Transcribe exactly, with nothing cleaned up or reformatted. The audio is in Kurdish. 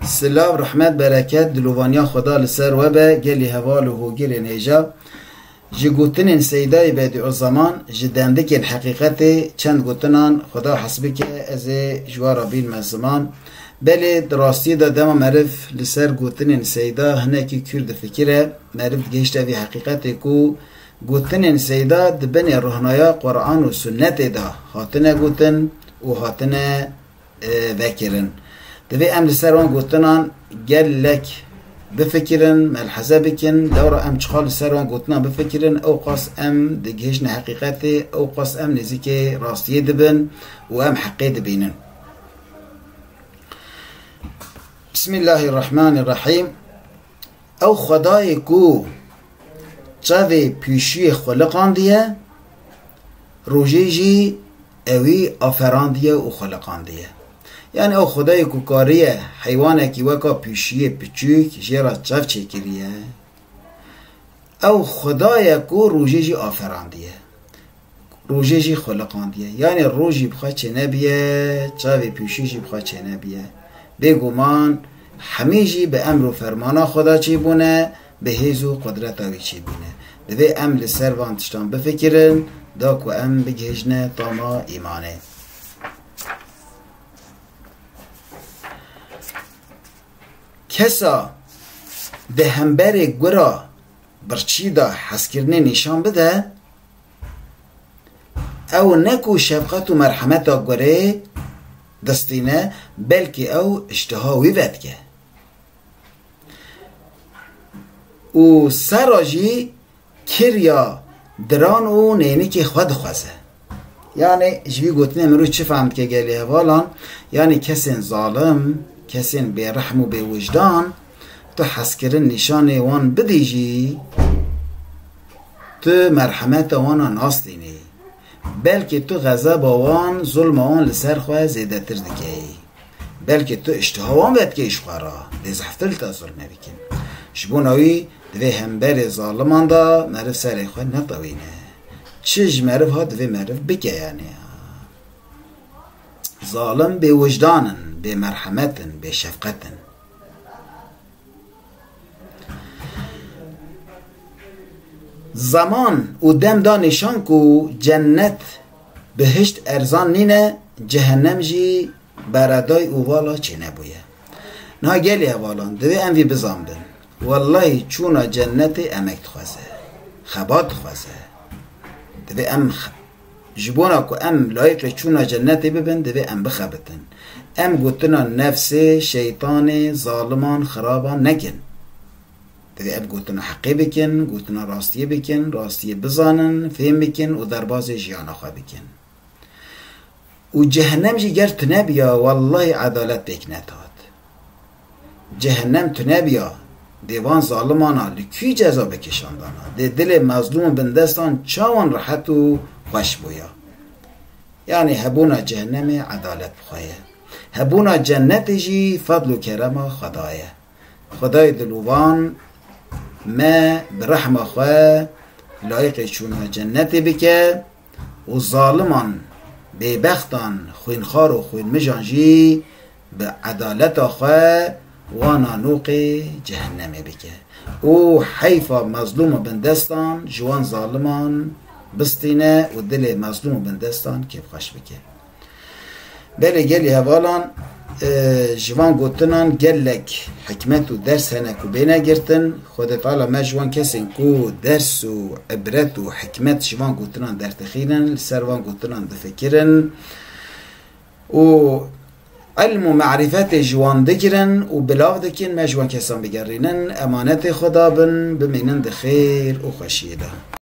Silav, rehmet, bereket, dilovaniya Xweda li ser we be, gelî heval û hogirên hêja. Ji gotinên Seydayê Bedîuzeman, ji dendikên heqîqetê çend gotinan Xweda hez bike, ez ê ji we re bînme ziman. Belê, di rastiyê de dema meriv li ser gotinên Seyda hinekî kûr difikire, meriv digihişte vî heqîqetê ku gotinên Seyda di binê rohnaya Quran û Sunnetê de hatine gotin û hatine e, vekirin. Divê em li ser wan gotinan gelek bifikirin, melheze bikin, lewra em çiqas li ser wan gotinan bifikirin, ew qas em digihîjine heqîqetê, ew qas em nêzîkê rastiyê dibin û em heqê dibînin. Bismillahirrahmanirrahîm. Ew Xwedayê ku çavê pîşiyê xuliqandiye, rojê jî ewî aferandiye û xuliqandiye. Yani ew Xwedayê ku kariye heywanekî weka pîşiyê piçûk jê re çav çêkiriye, ew Xwedayê ku rojê jî aferandiye, rojê jî xuliqandiye. Yani rojî bi xwe çênebiye, çavê pîşî jî bi xwe çênebiye. Bêguman hemî jî bi emr û fermana Xweda çêbûne, bi hêz û qudreta wî çêbûne. Divê em li ser van tiştan bifikirin, da ku em bigihîjine tama îmanê. Kesa di hemberê gura birçî de hezkirinê nîşan bide, ew ne ku şefqet û merhemeta gurê distîne, belkî ew îştiha wî vedike. Û sera jî kiriya diran û neynikê xwe dixwaze. Yani ji vî gotinê mirov çi fehm dike gelî hevalan? Yani kesên zalim, kesên bêrehm û bêwijdan, tu hezkirin nîşanê wan bidî jî, tu merhemeta wan a nastînî. Belkî tu xezeba wan, zulma wan li ser xwe zêdetir dikeyî. Belkî tu îştiha wan vedikeyî ji xwe re, lê zehftir li te zulmê bikin. Ji bona wî divê hemberê zaliman de meriv serê xwe netewîne. Çi ji meriv hat divê meriv bike yani. Zalim bêwijdan in, bêmerhemet in, bêşefqet in. Zeman û dem da nîşan ku cennet, bihişt erzan nîne, cehennem jî bereday û vala çênebûye. Niha gelî hevalan, divê em vî bizanbin. Wellahî çûna cennetê emek dixwaze, xebat dixwaze. Divê em xe-, Ji bona ku em layiqê çûna cennetê bibin, divê em bixebitin. Em gotina nefsê, şeytanê, zaliman, xiraban nekin. Divê em gotina heqê bikin, gotina rastiyê bikin, rastiyê bizanin, fêm bikin û derbazê jiyana xwe bikin. Û cehennem jî ger tunebiya, wellahî edalet pêk nehat. Cehennem tunebiya, dê van zalimana li kû ceza bike şandana? Dê dilê mezlûm û bindestan çawan rehet û xweş bûya? Yani hebûna cehennemê edalet bi xwe ye. Hebûna cennetê jî fedl û kerema Xweda ye. Xwedayê dilovan me bi rehma xwe layiqê çûna cennetê bike û zaliman, bêbextan, xwînxar û xwînmijan jî bi edaleta xwe wana nûqê cehennemê bike. Û heyfa mezlûm û bindestan ji wan zaliman bistîne û dilê mezlûm û bindestan kêfxweş bike. Belê gelî hevalan, e, ji van gotinan gelek hikmet û ders hene ku bêne girtin. Xwedê Teala me ji wan kesên ku ders û ibret û hikmet ji van gotinan derdixînin, li ser van gotinan difikirin û ilm û marîfetê ji wan digirin û bilav dikin, me ji wan kesan bigerînin, emanetê Xweda bin, bimînin di xêr û xweşiyê de.